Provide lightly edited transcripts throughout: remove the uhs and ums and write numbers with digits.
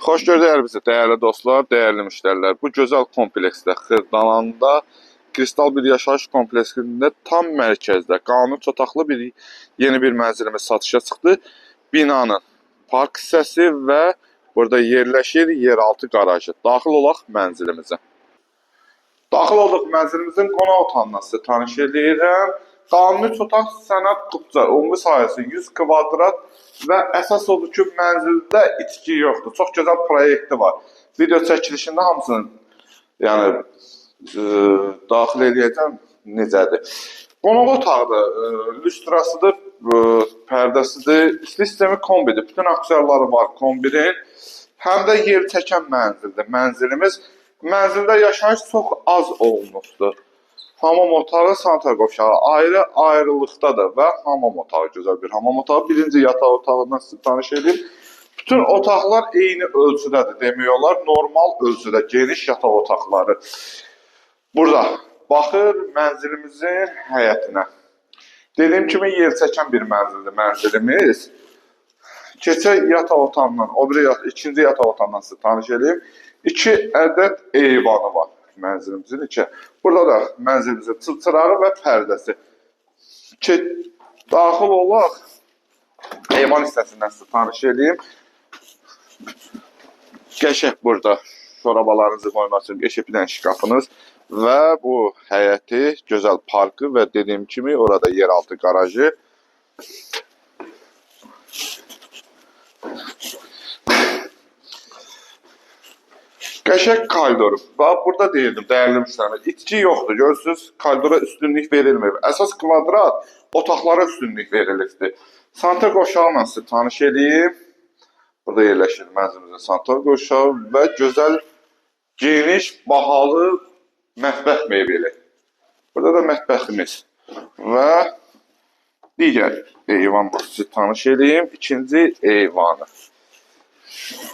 Xoş gördük bizi dəyərli dostlar, dəyərli müştərilər. Bu gözəl kompleksdə Xırdalanda kristal bir yaşayış kompleksində tam mərkəzdə qanuni otaqlı bir yeni bir mənzilimiz satışa çıxdı. Binanın park hissəsi və burada yerləşir yeraltı qarajı. Daxil olaq mənzilimizə. Daxil olduq mənzilimizin qonaq otağından sizə tanış eləyirəm. Qanuni otaq sənəd kupça, ümumi sahəsi 100 kvadrat və əsas odur ki, mənzildə itki yoxdur. Çox gözəl proyekti var. Video çəkilişində hamısını yəni daxil eləyəcəm necədir. Qonaq otağıdır, lüstrasıdır, pərdəsidir, isti sistemi kombidir. Bütün aksesuarları var kombinin. Həm də yer çəkən mənzildir mənzilimiz. Mənzildə yaşayış çox az olunubdur. Hamam otağı, sanitar qovşağı ayrı ayrılıqdadır və hamam otağı, gözəl bir hamam otağı. Birinci yataq otağından sizi tanış edeyim. Bütün otaqlar eyni ölçüdədir demək olar. Normal ölçüdə geniş yataq otaqları. Burada baxır mənzilimizin həyətinə. Dediyim kimi yer çəkən bir mənzildir mənzilimiz. Keçək yataq otağından, o biri ikinci yataq otağından sizi tanış edeyim. 2 ədəd eyvanı var mənzilimizin iki. Burada da mənzilimizin çılçırağı və pərdəsi. Ki, daxil olaq eyvan hissəsindən sizi tanış edeyim. Qəşəng burada şorabalarınızı qoymaq üçün qəşəng bir dənə şkafınız və bu həyəti, gözəl parkı və dediyim kimi orada yeraltı qarajı. Qəşəng koridoru. Bax, burada deyirdim dəyərli müştərilər, itki yoxdur. Görürsünüz, koridora üstünlük verilmir. Əsas kvadrat otaqlara üstünlük verilibdir. Sanitar qovşağı ilə sizi tanış edeyim. Burada yerləşir mənzilimizin sanitar qovşağı və gözəl, geniş, bahalı mətbəx mebeli. Burada da mətbəximiz və digər eyvanla sizi tanış edeyim. İkinci eyvanı.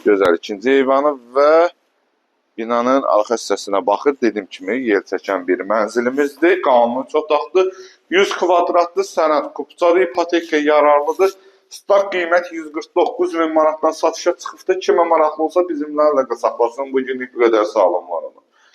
Gözəl ikinci eyvanı və binanın arxa hissəsinə baxır. Dediyim kimi yer çəkən bir mənzilimizdir. Qanuni otaqdır. 100 kvadratlı sənəd kupçadır, ipoteka yararlıdır. Start qiymət 149 min manatdan satışa çıxıbdır. Kimə maraqlı olsa bizimlə əlaqə saxlasın. Bu günlük bu qədər, sağ olun, var olun.